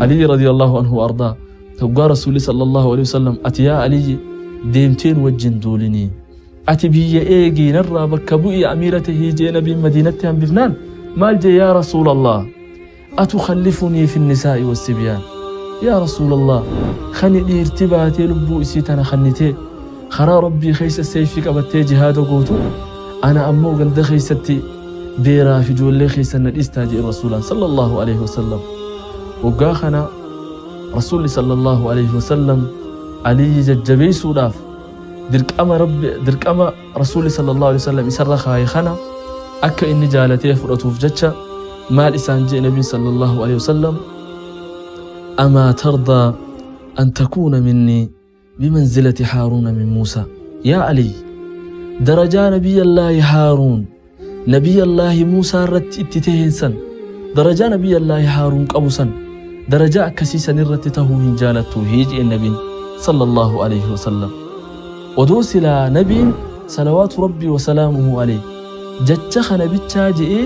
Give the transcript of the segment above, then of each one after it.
Ali radiyallahu anhu ardaa hoggaa Rasuulli sallallahu alaihi wasallam ati yaa Aliyyi deemteen wajjin duulinii ati biyya eegii narraa bakka bu'ii amiira tahii jee nabiin Madiinatti hambifnaan maal jee yaa Rasuulallah atukhallifunii fi nisaa'i wassibyaan yaa Rasuulallah khani dhiirti baatee lubbuu isii tana khannitee karaa Rabbii keessa seeyfii qabattee jihaada gootu ana ammoo ganda keessatti beeraa fi ijoollee keessa na dhiistaa jee Rasuulaan sallallahu alaihi wasallam. Waggaa kana Rasuulli sallallahu alaihi wasallam Aliyyi jajjabeessuudhaaf dirqama Rabbi dirqama Rasuulli sallallahu alaihi wasallam isarra kaaye kana akka inni jaalatee fudhatuuf jecha maal isaan jee Nabiin sallallahu alaihi wasallam amaa tardaa an takuuna minnii bimanzilati Haaruuna min Muusaa yaa Aliyyi darajaa Nabiyyallaahi Haaruun Nabiyyallaahi Muusaa irratti itti taheen san darajaa Nabiyyallaahi Haaruun qabu san darajaa akkasii san irratti tahuu hin jaalattu jeen Nabiin sallallahu alaihi wasallam. Odoo silaa Nabiin salawaatu Rabbii wasalaamuhu alayhi jecha kana bichaa je'ee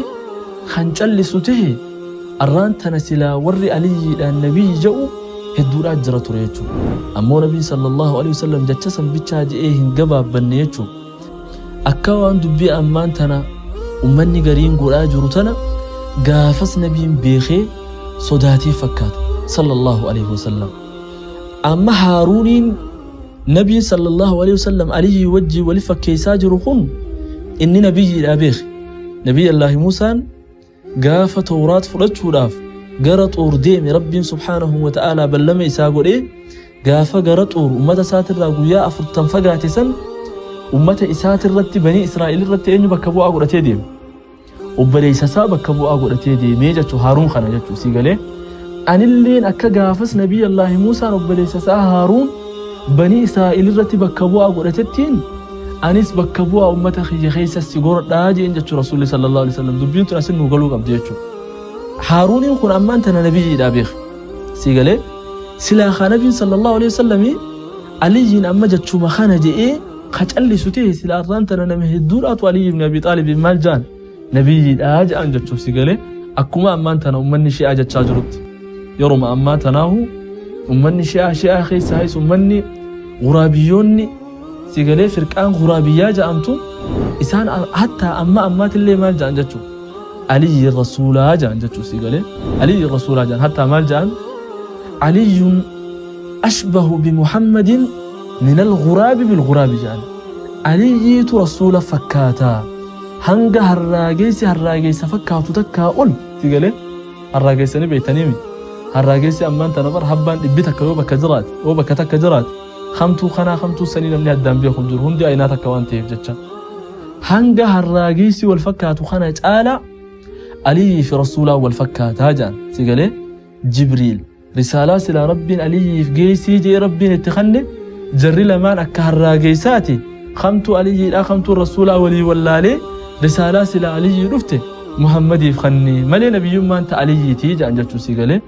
kan callisu tahe arraan tana silaa warri Aliyyiidhaan Nabiyyi je'u hedduudhaa jira ture jechuudha. Ammoo Nabiin sallallahu alaihi wasallam jecha san bichaa je'ee hin gabaabbanne jechuudha. Akka waan dubbii ammaan tana ummanni gariin godhaa jiru tana gaafas Nabiin beekee sodaatee fakkaata sallallahu alaihi wasallam. Amma Haaruuniin Nabiin sallallahu alaihi wasallam Aliyyi wajjii wali fakkeessaa jiru kun inni nabiyyiidhaa beeke. Nabiyyallaahi Muusaan gaafa Tawraat fudhachuudhaaf gara Xuur deeme Rabbiin subhaanahu wa ta'aalaa ballama isaa godhee gaafa gara Xuur ummata isaatirraa guyyaa 40 fagaate san ummata isaatirratti banii Israa'el irratti eenyu bakka bu'aa godhatee deeme? Obboleessa isaa bakka bu'aa godhatee deemee jechuu Haaruun kana jechuu sii galee. Anilleen akka gaafas Nabiyyallaahi Muusaan obboleessa isaa Haaruun banii Israa'el irratti bakka bu'aa godhatettiin anis bakka bu'aa ummata kiyya keessa si godhadhaa jeen jechuu Rasuulli sallallahu alaihi wasallam. Dubbiin tun asin nuu galuu qabdi jechuu. Haaruuniin kun ammaan tana nabiyyiidhaa beeke sii galee. Silaa kaa Nabiin sallallahu alaihi wasallam Aliyyiin amma jechuuma kana je'ee ka callisu ta'e silaa arraan tana nama hedduudhaatu Aliyyi ibn Abi Xaalib maal jaan nabiyyiidhaa je'an jechuuf si galee. Akkuma ammaan tana ummanni shi'aa jechaa jirutti yeruma ammaa tanaahu ummanni shi'aa keessaa is ummanni guraabiyyoonni si galee firqaan guraabiyyaa ja'amtu isaan hattaa amma ammaatillee maal ja'an jechuu Aliyyi rasuulaa ja'an jechuu si galee. Aliyyi rasuulaa ja'an hattaa maal ja'an Aliyyun ashbahu bimuhammadin min al-ghuraabi bil-ghuraabi ja'an Aliyyiitu rasuula fakkaataa hanga harraageessi harraageessa fakkaatu takkaa ol si galee. Harraageessanii beektaniimi harraageessi ammaan tana bar habbaan dhibbi takka yoo bakka jiraate yoo bakka takka jiraate hamtuu kanaa hamtuu sanii namni addaan beeku jiru hundi aynaa takka waan ta'eef jecha hanga harraageessi wal fakkaatu kana caala Aliyyii fi rasuulaa wal fakkaataa ja'an si galee. Jibriil risaalaa silaa Rabbiin Aliyyiif geessii jee Rabbiin itti kanne jarri lamaan akka harraageessaati kamtuu Aliyyiidhaa kamtuu rasuulaa walii wallaalee risaalaa silaa Aliyyii dhufte Muhammadiif kanne malee nabiyyummaan ta Aliyyiitii ja'an jechuu si galee.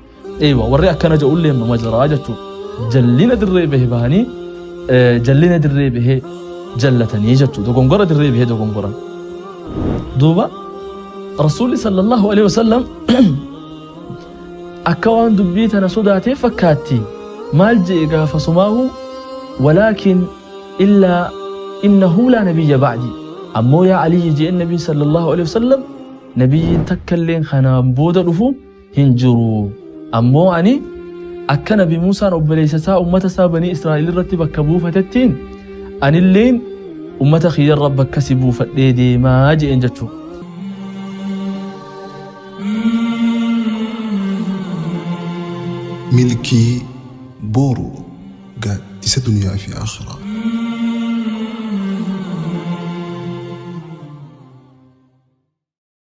Eewa warri akkana je'ullee mama jiraa jechuu jallina dirree bahe bahanii jallina dirree bahee jallatanii jechuu dogongora dirree bahee dogongoran. Duuba Rasuulli sallallahu alaihi wasallam akka waan dubbii tana sodaatee fakkaatti maal je'e gaafa sumaahu walaakin illaa innahu laa nabiyya ba'di ammoo yaa Aliyyi je'e Nabiin sallallahu alaihi wasallam nabiyyiin takkalleen kanaan booda dhufu hin jiru ammoo ani akka Nabi Muusaan obboleessa isaa ummata isaa banii Israa'el irratti bakka buufatettiin anilleen ummata kiyyarra bakka si buufadhee deemaa je'een jechuu. Milkii boru gaaddisa duniyaa fi akhiraa.